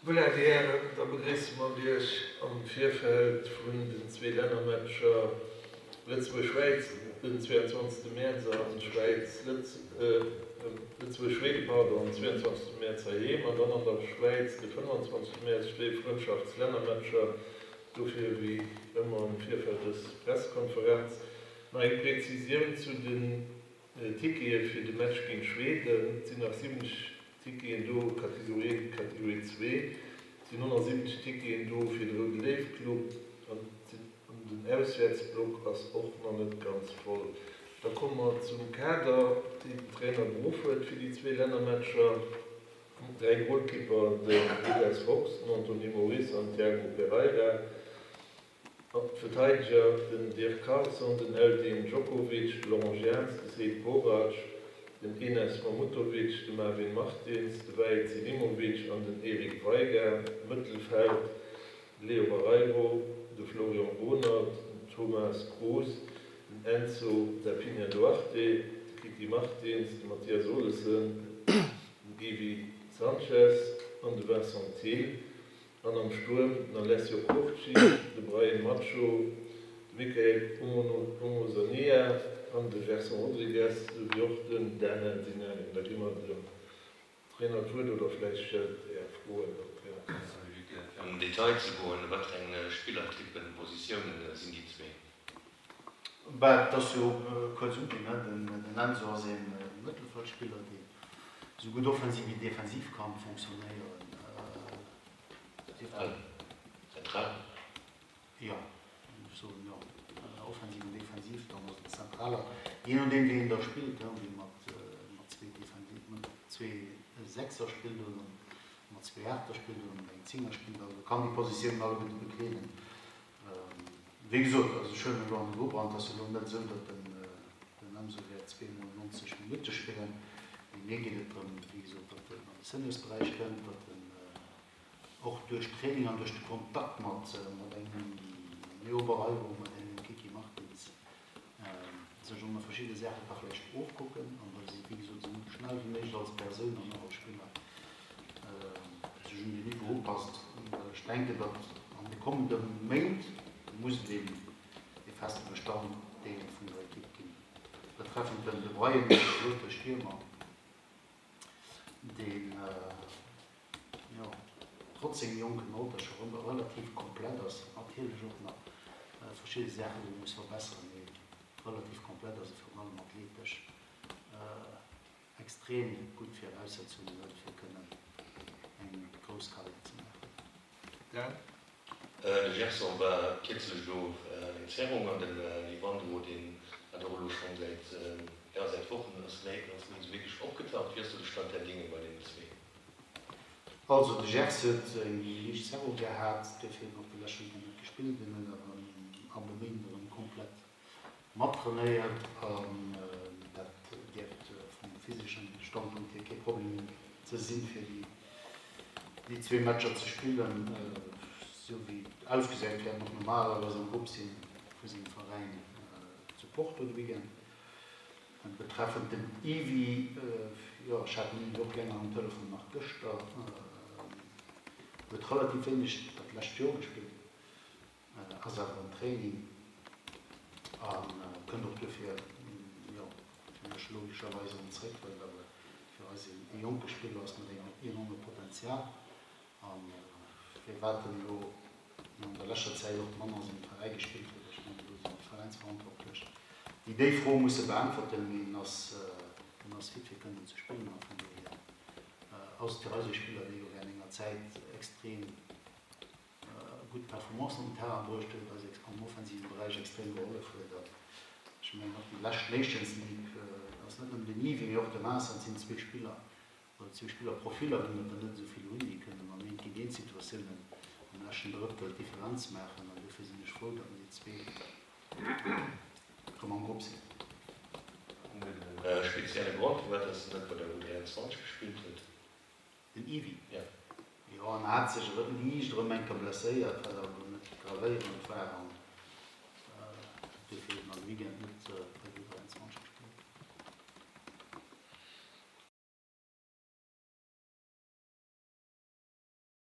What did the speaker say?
Voilà, Dir Hären, da begréisse mer Iech am Virfeld vun den zwee Lännermatcher Lëtzebuerg-Schwäiz den 22 Mäerz a Lëtzebuerg-Schweden, pardon, den 22 Mäerz heiheem an dann an der Schwäiz de 25 Mäerz, zwee Frëndschaftslännermatcher. Dofir wéi ëmmer am Virfeld dës Pressekonferenz. Nach eng Präzisioun zu den Tickete fir de Match géint Schweden, Et sinn nach 70 Ticketen do, Kategorie 1, Kategorie 2. Et sinn 170 Ticketen do fir de Roude Léiw Club an den Auswäertsblock ass och nach net ganz voll. Da komme mer zum Kader, deen den Trainer beruff huet fir déi zwee Lännermatcher. Dräi Golkipper, de Lucas Fox, den Anthony Moris an den Tiago Pereira. D'Verteideger, den Dirk Carlson, den Eldin Djokovic, de Laurent Jans, de Seid Korac, den Enes Mahmutovic, de Marvin Martins, de Vahid Selimovic an den Eric Veiga. Mëttelfeld, de Leo Barreiro, de Florian Bohnert, den Thomas Cruz, den Enzo da Pinha Duarte, de Kiki Martins, de Mathias Olesen, den Ivi Sanchez an de Vincent Thill. An am Stuerm den Alessio Curci, de Bryan Macho, de Michael Omosania an de Gerson Rodrigues, souwéi och den Danel Sinani. Da gi mer dem Trainer d'Wuert, oder vläicht stellt Är Froen an den Trainer kann. Luc, fir an den Detail ze goen, wat fir eng Spillertypen, Positiounen sinn déi zwee? Bah, et ass jo kuerz uginn, den Enzo ass ee Mëttelfeldspiller, dee sou gutt offensiv wéi defensiv kann fonctionnéieren. Zentral? Jo, ech soen jo. Offensiv an defensiv, dann ass et zentraler, jee nodeem wéi een da spillt, ob ee mat zwee Defensiv, mat zwee Sechser spillt oder mat zwee Aachter spillt oder mat engem Zénger spillt. Also kann déi Positiounen alleguerte bekleeden. Wéi gesot, also ech huelen elo an de Grupp an, et ass jo elo net esou, datt den Enzo wäert zweemol 90 Minutte spillen, mee mir geet et drëm, wéi gesot, datt en an de Seniors-Beräich kënnt, datt en och duerch Training an duerch de Kontakt mat engem Leo Barreiro, mat engem Kiki Martins sech och nach verschidde Saache ka vläicht ofkucken an datt e, wéi gesot, esou schnell wéi méiglech als Persoun an och als Spiller sech un den Niveau upasst. Well ech denken, datt an de kommende Méint muss et een ee feste Bestanddeel vun der Ekipp ginn. Betreffend den De Bruyne, wéi gesot, de Stiermer, deen, jo, trotz sengem jonken Alter scho relativ komplett ass, natierlech och nach verschidde Saachen, déi e muss verbesseren, mee relativ komplett ass a virun allem athletesch extrem gutt Viraussetzungen huet, fir kënnen eng grouss Karriär ze maachen. Dan? De Gerson war kierzlech elo eng Zerrung an den Livandro, deen hat och elo schonn säit, ja, säit Wochen ass méi, ass ni esou wierklech opgetaucht. Wéi ass do de Stand der Dinge bei deenen zwee? Also de Gers huet eng liicht Zerrung gehat, duerfir huet en och de leschte Weekend net gespillt. En huet awer ab e Méinden erëm komplett Mattrainéiert an dat dierft vum physeschen Standpunkt hier kee Problem ze sinn, fir déi zwee Matcher ze spillen. Esou wéi et ausgesäit, wäert en och normalerweis am Grupp si vu sengem Veräin zu Porto de Weekend. Betreffend dem Yvi, jo ech hat den Yvi och länger am Telefon nach gëschter, huet relativ wéineg dat lescht Joer gespillt. Ass awer am Training a kënnt och duerfir, jo, fir mech logescherweis erëm zréck, well et awer fir eis ee jonke Spiller ass mat engem enorme Potenzial. A firwat en elo an der leschter Zäit och manner a sengem Veräi gespillt huet, ech mengen, do sinn d'Veräinsverantwortlech, déi déi Fro musse beäntwerten, mee en ass, en ass fit fir kënnen ze spillen a vun dohier ass et fir eis ee Spiller, dee jo während enger Zäit extrem gutt Performancen op den Terrain bruecht huet, eis am offensive Beräich extrem gehollef huet. An ech mengen och déi lescht Nations League ass net nëmmen den Yves, mee och de Vincent sinn zwee Spiller oder zwee Spillerprofiller, wou mer der net esou vill hunn, déi kënnen an Eent-géint-eent-Situatiounen am leschten Drëttel d'Differenz maachen. An dofir sinn ech frou, datt mir déi zwee erëm am Grupp sinn. Gëtt et e spezielle Grond, firwat dass en net bei der U23 gespillt huet? Den Yvi? Jo, en hat sech liicht erëm eng Kéier blesséiert, wat awer elo net gravéierend war an dofir huet en am Weekend net.